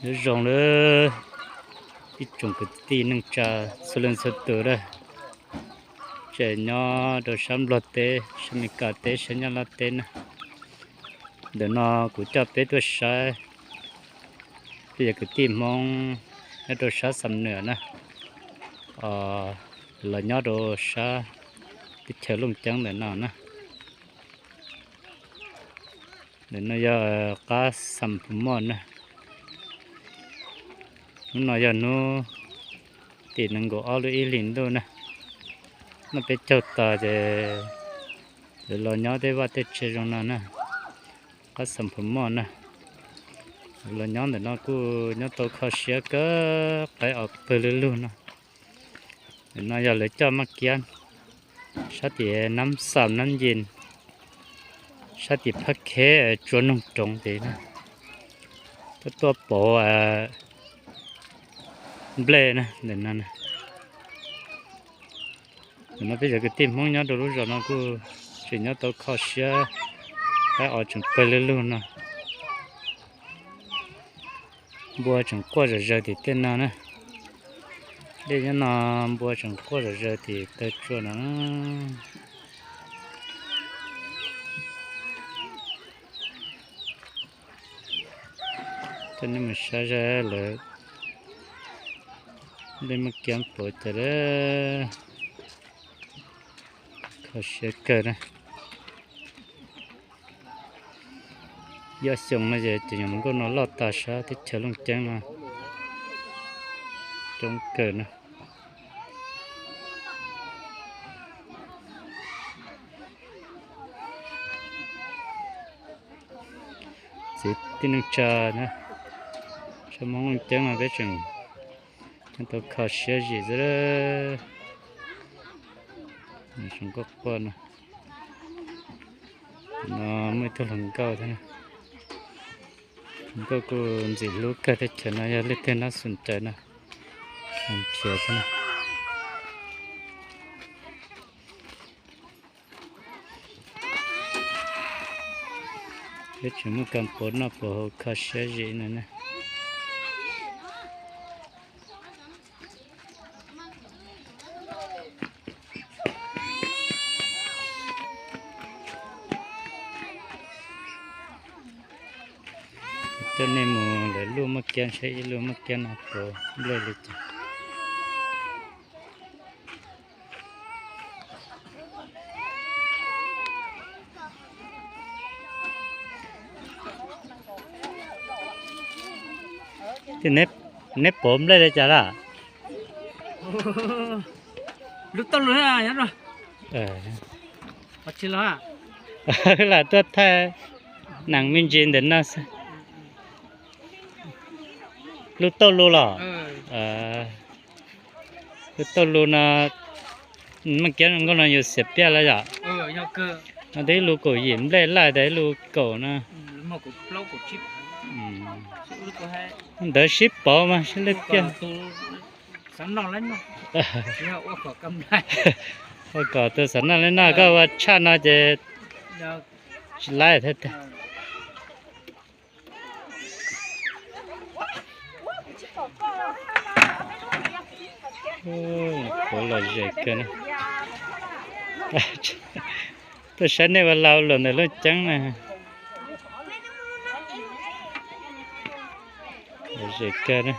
Nyob zoo lawm ib tsoom kwv tij neej tsa txhua leej txhua tus lawm, tseem nyob rau sab Nplog teb, sab Meskas teb, sab Nyab Laj teb na. Ntawm no kuv coj peb tuaj saib peb cov kwv tij Hmoob nyob rau sab Xam Nuam na, los nyob rau sab teb chaws Looj Ceeb ntawm no na. Ntawm no yog qab Xam Phu Moj na. Hnub no yog hnub tim nees nkaum ob lub ib hlis ntuj na. Noj peb caug tas ces lawv los nyob tej vaj tej tsev zoo no na, qab Xam Phu Moj na. Los nyob ntawm no kuj nyob tau kho siab kawg, qaib os pawg lug lug no. Ntawm no yog lawv coj maj kiab sab tim Nab Xam Nab Ncin, sab tim Phab Kheb Tsua Noog Roov tid na. Tuaj tuaj pauv nplej na ntawm no. Ntawm no peb cov kwv tij Hmoob nyob rau lub zos no kuj tseem nyob tau kho siab, qaib os tseem pawg lug lug no. Npua tseem quaj zom zaws tim tej no na. Dej nyob no npua tseem quaj zom zaws tim taw tsua no. Coj nej mus saib zaj lawv nplej maj kiab pauv cas lawm. Kho siab kawg na. Ib ob xyoos no ces cov nyuam hluas nkauj no loj tas sab teb chaws Looj Ceeb no coob kawg na. Txiv tij neej tsa na, sab Hmoob Looj Ceeb no peb tseem nyob tau kho siab zim xwb. Zoo nkauj quaj no, no muaj ib tug hluas nkauj thiab. Hluas nkauj kuj ntxim hlub kawg teb chaws no, yog leej twg nab xum cawv no nrhiav thiab na. Peb tseem muaj kas pov noj pov haus kho siab zim no na. Coj nej mus lawv luaj maj kiab saib ib luaj maj kiab no puas nplej li cas. Neb pov nplej li cas lawm? Lub tauj lug nyob, lam tuaj thaij nees me ntsis ntawm no xwb. Lub tauj lug los? Lub tauj lug no, maj kiab zoo nkauj no yus xiam piaj lawm yom? No twb ib lub kaum yim nplej laj tas ib lub kaum no. Ntawd sib pauv mas sib lej piaj. Ua kom tus xav noj li noj, koj ua tshaj no ces tsis laib thiab tiag. Puav lom zem kawg na. Tuaj saib nej ua lau luam ntawm Looj Ceeb na. Lom zem kawg na.